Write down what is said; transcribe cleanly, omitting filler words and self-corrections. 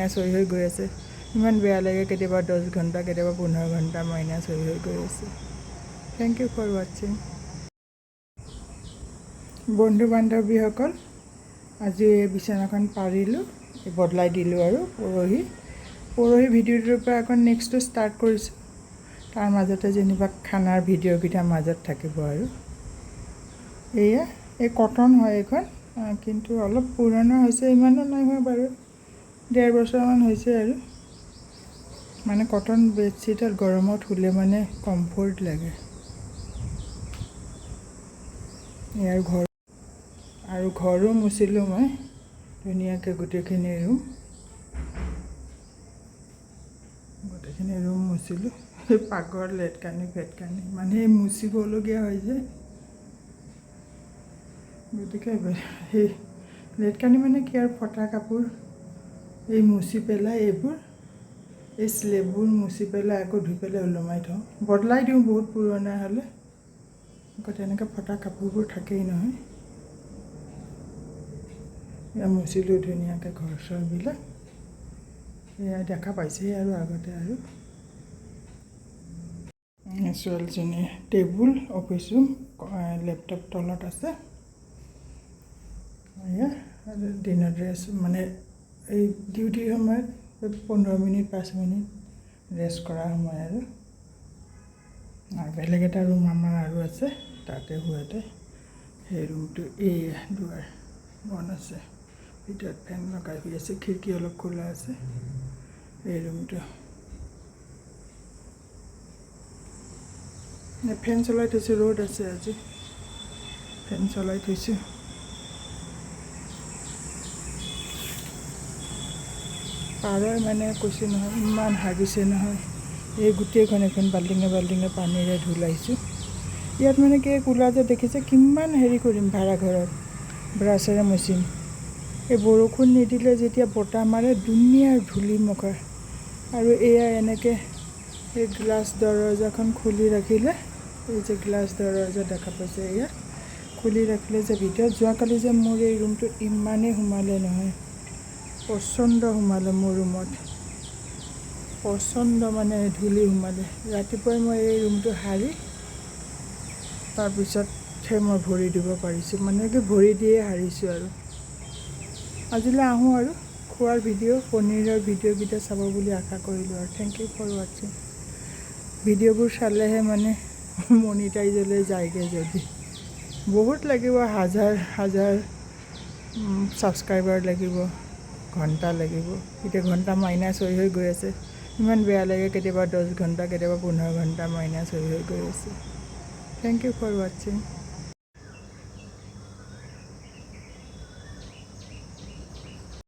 Minus হৈ হৈ গৈ আছে। ইমান বেয়া লাগে, কেতিয়াবা 10 ঘণ্টা, কেতিয়াবা 15 ঘণ্টা মাইনাছ হৈ হৈ গৈ আছে। Thank you for watching. বন্ধু বান্ধৱীসকল, আজি এই বিচনাখন পাৰিলোঁ, বদলাই দিলোঁ আৰু পৰহি পৰহি ভিডিঅ'টোৰ পৰা আকৌ নেক্সটটো ষ্টাৰ্ট কৰিছোঁ। তাৰ মাজতে যেনিবা খানাৰ ভিডিঅ'কেইটা মাজত থাকিব। আৰু এয়া এই কটন হয় এইখন, কিন্তু অলপ পুৰণা হৈছে, ইমানো নাই হোৱা বাৰু, 1.5 বছৰমান হৈছে। আৰু মানে কটন বেডশ্বীটত গৰমত শুলে মানে কমফৰ্ট লাগে। ইয়াৰ ঘৰ আৰু ঘৰো মুচিলোঁ মই ধুনীয়াকৈ, গোটেইখিনি ৰুম মুচিলোঁ। সেই পাকঘৰত লেটকানি ফেটকানি মানে মুচিবলগীয়া হৈ যায়। গতিকে সেই লেটকানি মানে কি আৰু, ফটা কাপোৰ এই মুচি পেলাই, এইবোৰ এই শ্লেববোৰ মুচি পেলাই আকৌ ধুই পেলাই ওলমাই থওঁ, বদলাই দিওঁ বহুত পুৰণা হ'লে। আকৌ তেনেকৈ ফটা কাপোৰবোৰ থাকেই নহয়। এয়া মুচিলোঁ ধুনীয়াকৈ ঘৰ চৰবিলাক। এয়া দেখা পাইছেই আৰু আগতে। আৰু ছোৱালীজনীৰ টেবুল, অফিচ ৰুম, লেপটপ তলত আছে। এয়া আৰু দিনত ৰেষ্ট, মানে এই ডিউটিৰ সময়ত 15 মিনিট, 5 মিনিট ৰেষ্ট কৰা সময়। আৰু আৰু বেলেগ এটা ৰুম আমাৰ আৰু আছে, তাতে শুৱাতে সেই ৰুমটো। এই দুৱাৰ বন্ধ আছে, ভিতৰত ফেন লগাই শুই আছে, খিৰিকী অলপ খোলা আছে। এই ৰুমটো ফেন চলাই থৈছোঁ, ৰ'দ আছে আজি, ফেন চলাই থৈছোঁ। পাৰই মানে কৈছোঁ নহয়, ইমান হাগিছে নহয়, এই গোটেইখন এখন বাল্টিঙে বাল্টিঙে পানীৰে ধুলাইছোঁ। ইয়াত মানে কি, কোলা যে দেখিছে, কিমান হেৰি কৰিম, ভাড়া ঘৰত ব্ৰাছেৰে মচিম। এই বৰষুণ নিদিলে যেতিয়া বতাহ মাৰে, ধুনীয়া ধূলি মখা। আৰু এয়া এনেকৈ এই গ্লাছ দৰজাখন খুলি ৰাখিলে, এই যে গ্লাছ দৰজা দেখা পাইছে, এয়া খুলি ৰাখিলে যে ভিতৰত, যোৱাকালি যে মোৰ এই ৰুমটোত ইমানেই সোমালে নহয়, প্ৰচণ্ড সোমালে মোৰ ৰুমত, প্ৰচণ্ড মানে ধূলি সোমালে। ৰাতিপুৱাই মই এই ৰুমটো সাৰি তাৰপিছতহে মই ভৰি দিব পাৰিছোঁ, মানে কি ভৰি দিয়ে সাৰিছোঁ। আৰু আজিলৈ আহোঁ। আৰু খোৱাৰ ভিডিঅ', পনীৰৰ ভিডিঅ'কেইটা চাব বুলি আশা কৰিলোঁ। আৰু thank you for watching. ভিডিঅ'বোৰ চালেহে মানে মনিটাইজলৈ যায়গৈ। যদি বহুত লাগিব, হাজাৰ হাজাৰ ছাবস্ক্ৰাইবাৰ লাগিব, ঘণ্টা লাগিব। এতিয়া ঘণ্টা মাইনাছ হৈ হৈ গৈ আছে। ইমান বেয়া লাগে, কেতিয়াবা 10 ঘণ্টা, কেতিয়াবা 15 ঘণ্টা মাইনাছ হৈ হৈ গৈ আছে। Thank you for watching.